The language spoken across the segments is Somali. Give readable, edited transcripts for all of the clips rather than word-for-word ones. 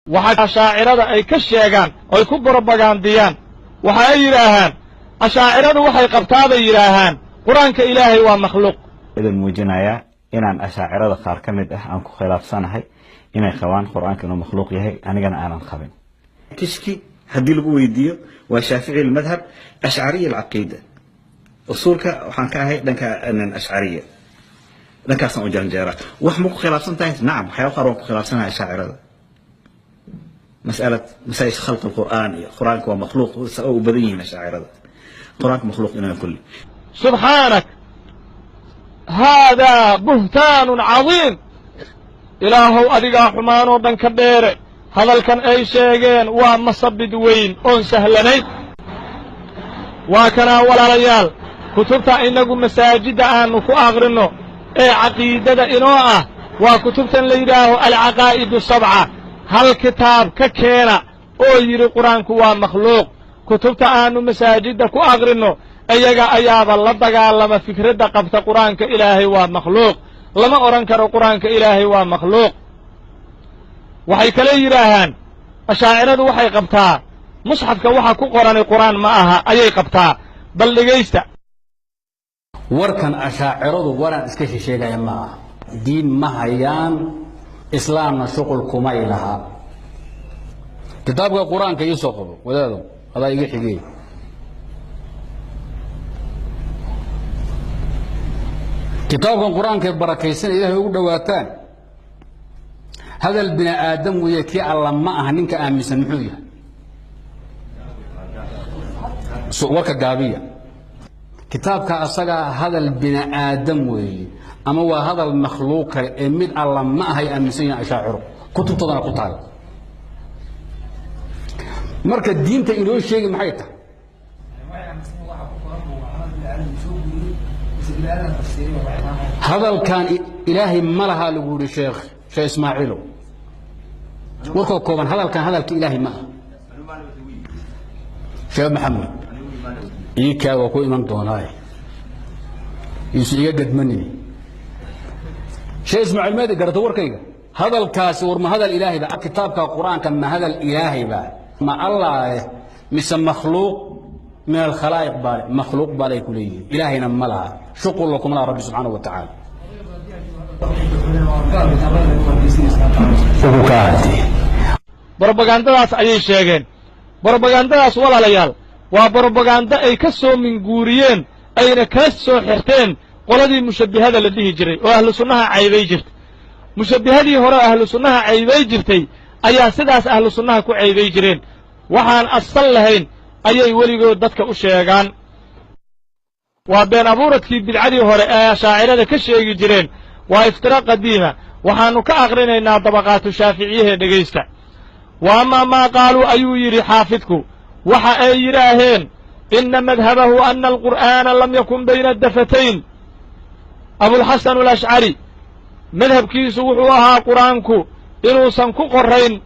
Waxa ashaacirada ay ka sheegaan oy ku borobagandiyaan, waxa ay yidhaahaan ashaaciradu waxay qabtaa bay yidhaahaan Qur-aanka Ilaahay waa makhluuq. Idin muujinayaa inaan ashaacirada qaar ka mid ah aan ku khilaafsanahay inay qabaan Qur-aanka inuu makhluuq yahay, anigana aanan qabin. Kishki haddii lagu weydiiyo waa Shaafici almadhab, Ashcariya alcaqiida. Usuulka waxaan ka ahay dhanka Ashcariya, dhankaasaan u janjeera. Wax ma ku khilaafsan tahay? Nacam, waxyaaba qaar waan ku khilaafsanahay ashaacirada. Mas'alad masaa'il khalq alqur'aan iyo Qur-aanka waa makhluuq oo u badan yihiin ashaacirada Qur-aanka makhluuq inaan kulli. Subxaanak, haadaa buhtaanun cadiim. Ilaahow adigaa xumaanoo dhan ka dheere. Hadalkan ay sheegeen waa masabid weyn oon sahlanayn. Waa kanaa, walaalayaal, kutubta innagu masaajidda aannu ku aqrinno ee caqiidada inoo ah, waa kutubtan la yidhaaho Alcaqaa'idu Sabca. Hal kitaab ka keena oo yidhi Qur-aanku waa makhluuq. Kutubta aannu masaajidda ku aqrinno iyaga ayaaba la dagaalama fikradda qabta Qur-aanka Ilaahay waa makhluuq. Lama odhan karo Qur-aanka Ilaahay waa makhluuq. Waxay kale yidhaahaan ashaaciradu waxay qabtaa musxafka waxa ku qorani Qur-aan ma aha ayay qabtaa. Bal dhegaysta. Warkan ashaaciradu waraan iska shisheegaya ma aha. Diin ma hayaan, islaamna shuqul kumay lahaa. Kitaabka Qur-aanka ii soo qabo, wadaadow, adaa iga xigey. Kitaabkan Qur-aankae barakaysan Ilahay ugu dhowaataan, hadal bini aadam weeye, kii Alla ma aha. Ninka aaminsan muxuu yahay? Warka gaabiya. Kitaabka asagaa hadal bini aadam weeye ama waa hadal makhluuq kale ee mid Alla ma ahay aaminsan yahin ashaaciro, kutubtoodana ku taal. Marka diinta inoo sheegi maxay tahay? Hadalkan Ilaahay ma lahaa lagu yihi. Sheekh Ismaaciilow, warkoo kooban, hadalkan hadalka Ilaahay ma aha. Sheekh Maxamuud iikaa waa ku iman doonaaye, iisu iga gadmanin. Sheekh Ismaaciil, maadi garato warkayga? Hadalkaasi war ma hadal Ilaahay ba? Kitaabka Qur-aanka ma hadal Ilaahay ba? Ma Allah mise makhluuq min alkhalaa'iq baale? Makhluuq baalay ku leeyihiin, Ilaahayna ma laha, shuqulla kuma laha Rabbi subxaanahu wa tacaala. Brobagandadaas ayay sheegeen. Brobagandadaas, walaalayaal, waa brobagando ay ka soo minguuriyeen ayna kala soo xirteen qoladii mushabbihada la dhihi jiray oo ahlu sunnaha caybay jirtay. Mushabbihadii hore oo ahlu sunnaha caybay jirtay ayaa sidaas ahlu sunnaha ku caybay jireen. Waxaan asal lahayn ayay weligood dadka u sheegaan. Waa been abuuradkii bidcadii hore ee ashaacirada ka sheegi jireen, waa iftira qadiima. Waxaannu ka aqrinaynaa Dabaqaatu Shaaficiyahee, dhegaysta. Wa amaa maa qaaluu, ayuu yidhi xaafidku, waxa ay yidhaaheen inna madhabahu ana alqur'aana lam yakun bayna dafatayn. Abulxasan alashcari madhabkiisu wuxuu ahaa Qur'aanku inuusan ku qorayn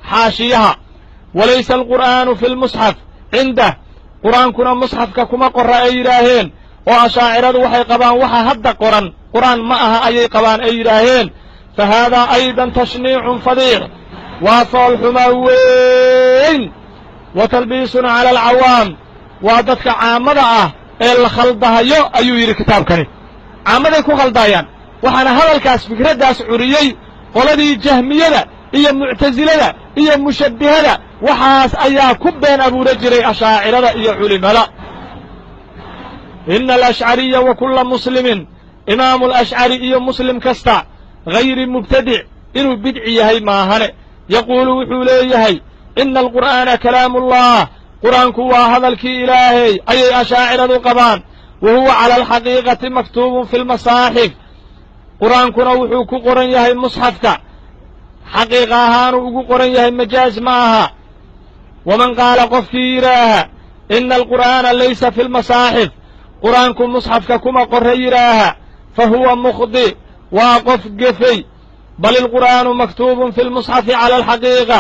xaashiyaha. Walaysa alqur'aanu fi lmusxaf cindah, Qur'aankuna musxafka kuma qora ay yidhaaheen. Oo ashaaciradu waxay qabaan waxa hadda qoran Qur'aan ma aha ayay qabaan ay yidhaaheen. Fa haadaa aydan tashniicun fadiic, waa foolxumaa weyn, wa talbiisun cala alcawaam, waa dadka caamada ah ee la khaldahayo ayuu yidhi. Kitaabkani caamaday ku khaldaayaan. Waxaana hadalkaas fikraddaas curiyey qoladii Jahmiyada iyo Muctasilada iyo Mushabbihada. Waxaas ayaa ku been abuura jiray ashaacirada iyo culimada. Ina alashcariya wa kulla muslimin, imaamu alashcari iyo muslim kasta hayri mubtadic, inuu bidci yahay maahane, yaquulu wuxuu leeyahay ina alqur'aana kalaamuullah, Qur'aanku waa hadalkii Ilaahay ayay ashaaciradu qabaan. Wa huwa cala alxaqiiqati maktuubun fi lmasaaxif, Qur'aankuna wuxuu ku qoran yahay musxafka, xaqiiqa ahaanuu ugu qoran yahay, majaaz ma aha. Waman qaala, qofkii yidhaaha ina alqur'aana laysa fi lmasaaxif, Qur'aanku musxafka kuma qorra yidhaaha, fa huwa mukhdi, waa qof gefey. Bal ilqur'aanu maktuubun fi lmusxafi cala alxaqiiqa,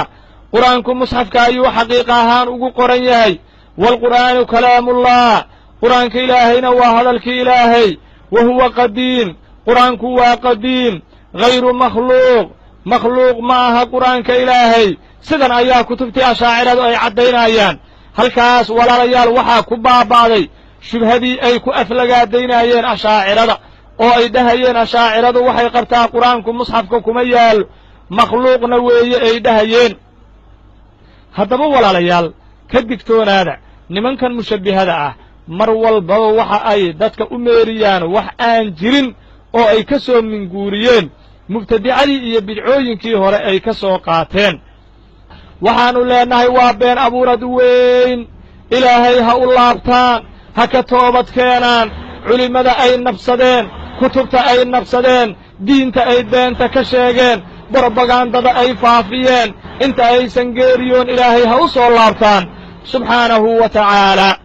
Qur'aanku musxafka ayuu xaqiiqa ahaan ugu qoran yahay. Waalqur'aanu kalaamullah, Qur'aanka Ilaahayna waa hadalkii Ilaahay. Wa huwa qadiim, Qur'aanku waa qadiim, hayru makhluuq, makhluuq ma aha Qur'aanka Ilaahay. Sidan ayaa kutubtii ashaaciradu ay caddaynayaan. Halkaas walaalayaal waxaa ku baaba'day shubhadii ay ku aflagaadaynayeen ashaacirada, oo ay dhahayeen ashaaciradu waxay qabtaa qur-aanku musxafka kuma yaallo, makhluuqna weeye ay dhahayeen. Haddaba walaalayaal, ka digtoonaada nimankan mushabbihada ah. Mar walbaba waxa ay dadka u meeriyaan wax aan jirin oo ay ka soo minguuriyeen mubtadicadii iyo bidcooyinkii hore ay ka soo qaateen. Waxaannu leennahay waa been abuurad weyn. Ilaahay ha u laabtaan, ha ka toobad keenaan culimmada ay nabsadeen, kutubta ay nabsadeen, diinta ay beenta ka sheegeen, brobagandada ay faafiyeen. Inta aysan geeriyoon Ilaahay ha u soo laabtaan subxaanahu wa tacaalaa.